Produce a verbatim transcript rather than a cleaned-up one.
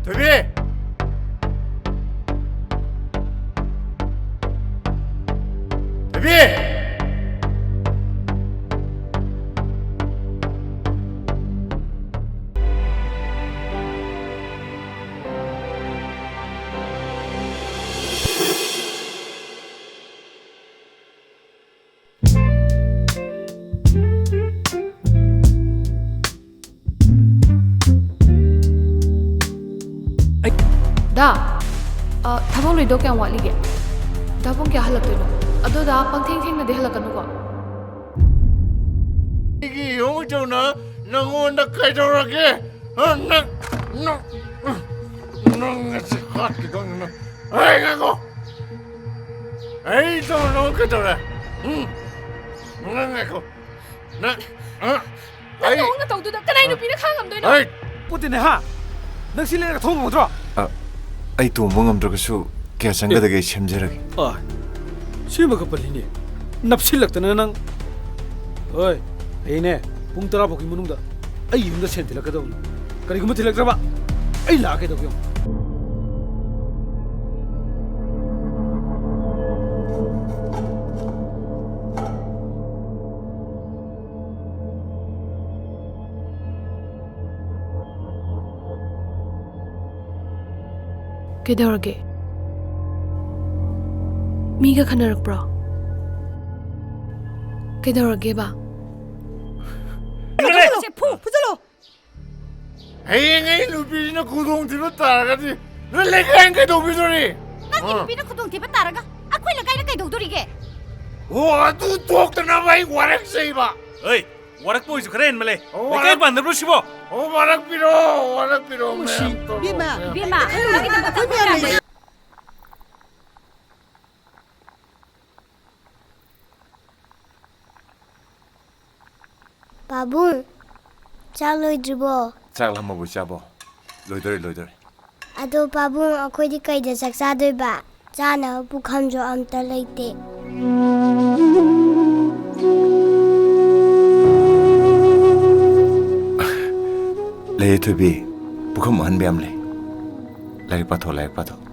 ꯊꯣꯏꯕꯤ! ꯊꯣꯏꯕꯤ! ꯗꯥ, ꯑ, ꯊꯕꯛ ꯂꯣꯏꯗꯧ ꯀꯌꯥꯝ ꯋꯥꯠꯂꯤꯒꯦ? ꯗꯥ, ꯄꯨꯡ ꯀꯌꯥ ꯍꯜꯂꯛꯇꯣꯏꯅꯣ? ꯑꯗꯣ ꯗꯥ, ꯄꯪꯊꯦꯡ ꯊꯦꯡꯅꯗꯤ ꯍꯜꯂꯛꯀꯅꯨꯀꯣ꯫ ꯑꯩꯒꯤ ꯌꯨꯝ ꯏꯆꯧꯅ ꯅꯪꯉꯣꯟꯗ ꯀꯩꯗꯧꯔꯒꯦ? ꯍ, ꯅꯪ, ꯅꯪ, ꯅꯪ ꯉꯁꯤ ꯍꯥꯠꯈꯤꯗꯧꯅꯤ ꯅꯪ꯫ ꯑꯩ ꯉꯥꯏꯈꯣ꯫ ꯑꯩ ꯏꯆꯧꯅ ꯅꯪꯉꯣꯟꯗ ꯀꯩꯗꯧꯔꯦ? ꯎꯝ? ꯅꯪ ꯉꯥꯏꯈꯣ꯫ ꯅꯪ, ꯑ? ꯅꯪ ꯑꯩ ꯅꯑꯣꯡ ꯅꯇꯧꯗꯨꯗ ꯀꯅꯥꯏ ꯅꯨꯄꯤꯅ ꯈꯥꯡꯉꯝꯗꯣꯏꯅꯣ? ꯑꯩ ꯄꯣꯠꯇꯤꯅꯦ ꯍꯥ? ꯅꯪ ꯁꯤ ꯂꯩꯔꯒ ꯊꯣꯡ ꯉꯝꯒꯗ꯭ꯔꯣ? ꯑ, ꯑꯩ ꯇꯣꯡꯕ ꯉꯝꯗ꯭ꯔꯒꯁꯨ ꯀꯌꯥ ꯆꯪꯒꯗꯒꯦ ꯑꯩ ꯁꯦꯝꯖꯔꯒꯦ꯫ ꯑ, ꯁꯤꯃꯒ ꯄꯜꯂꯤꯅꯦ꯫ ꯅꯞꯁꯤꯜꯂꯛꯇꯅ ꯅꯪ꯫ ꯍꯣꯏ, ꯍꯌꯦꯡꯅꯦ, ꯄꯨꯡ ꯇꯔꯥ ꯐꯥꯎꯒꯤ ꯃꯅꯨꯡꯗ ꯑꯩ ꯌꯨꯝꯗ ꯁꯦꯟ ꯊꯤꯜꯂꯛꯀꯗꯧꯕꯅꯤ꯫ ꯀꯔꯤꯒꯨꯝꯕ ꯊꯤꯜꯂꯛꯇ꯭ꯔꯕ, ꯑꯩ ꯂꯥꯛꯑꯒ ꯀꯩꯗꯧꯒꯦ ꯌꯦꯡꯉꯨ꯫ ꯀꯩꯗꯧꯔꯒꯦ? ꯃꯤꯒ ꯈꯟꯅꯔꯛꯄ꯭ꯔꯣ? ꯀꯩꯗꯧꯔꯒꯦꯕ? ꯐꯨ, ꯐꯨꯖꯜꯂꯣ! ꯍꯌꯦꯡ ꯑꯩ ꯅꯨꯄꯤꯁꯤꯅ ꯈꯨꯗꯣꯡꯊꯤꯕ ꯇꯥꯔꯒꯗꯤ ꯅꯣꯏ ꯂꯩꯀꯥꯏꯅ ꯀꯩꯗꯧꯕꯤꯗꯣꯔꯤ? ꯅꯪꯒꯤ ꯑꯥ꯫ ꯅꯨꯄꯤꯅ ꯈꯨꯗꯣꯡꯊꯤꯕ ꯇꯥꯔꯒ ꯑꯩꯈꯣꯏ ꯂꯩꯀꯥꯏꯅ ꯀꯩꯗꯧꯗꯣꯔꯤꯒꯦ? ꯑꯣ, ꯑꯗꯨ ꯊꯣꯛꯇꯅꯕ ꯑꯩ ꯋꯥꯔꯛꯆꯩꯕ꯫ ꯍꯣꯏ, ꯋꯥꯔꯛꯄ ꯑꯣꯏꯁꯨ ꯈꯔ ꯍꯦꯟꯃꯜꯂꯦ꯫ ꯑꯣ, ꯂꯩꯀꯥꯏ ꯋꯥꯔꯛ-, ꯄꯥꯟꯗꯕ꯭ꯔꯣ ꯁꯤꯕꯣ? ꯑꯣ, ꯋꯥꯔꯛꯄꯤꯔꯣ, ꯋꯥꯔꯛꯄꯤꯔꯣ, ꯃꯁꯤ ꯃꯌꯥꯝ ꯇꯧꯔꯣ, ꯏꯕꯦꯝꯃ, ꯃꯌꯥꯝ ꯇꯧꯔꯣ꯫ ꯏꯕꯦꯝꯃ, ꯅꯪꯒꯤꯗꯃꯛ ꯑꯩꯈꯣꯏ ꯃꯌꯥꯝ ꯂꯩ꯫ ꯄꯥꯕꯨꯡ, ꯆꯥꯛ ꯂꯣꯏꯗ꯭ꯔꯤꯕꯣ? ꯆꯥꯛ ꯂꯥꯝꯃꯕꯣ ꯏꯆꯥꯕꯣ? ꯂꯣꯏꯗꯣꯔꯦ, ꯂꯣꯏꯗꯣꯔꯦ꯫ ꯑꯗꯣ ꯄꯥꯕꯨꯡ, ꯑꯩꯈꯣꯏꯗꯤ ꯀꯩꯗ ꯆꯥꯛ ꯆꯥꯗꯣꯏꯕ? ꯆꯥꯅꯕ ꯄꯨꯈꯝꯁꯨ ꯑꯝꯇ ꯂꯩꯇꯦ꯫ ꯂꯩꯌꯦ ꯊꯣꯏꯕꯤ, ꯄꯨꯈꯝ ꯑꯍꯟꯕ ꯌꯥꯝ ꯂꯩ꯫ ꯂꯥꯏꯔꯤꯛ ꯄꯥꯊꯣꯛ, ꯂꯥꯏꯔꯤꯛ ꯄꯥꯊꯣꯛ꯫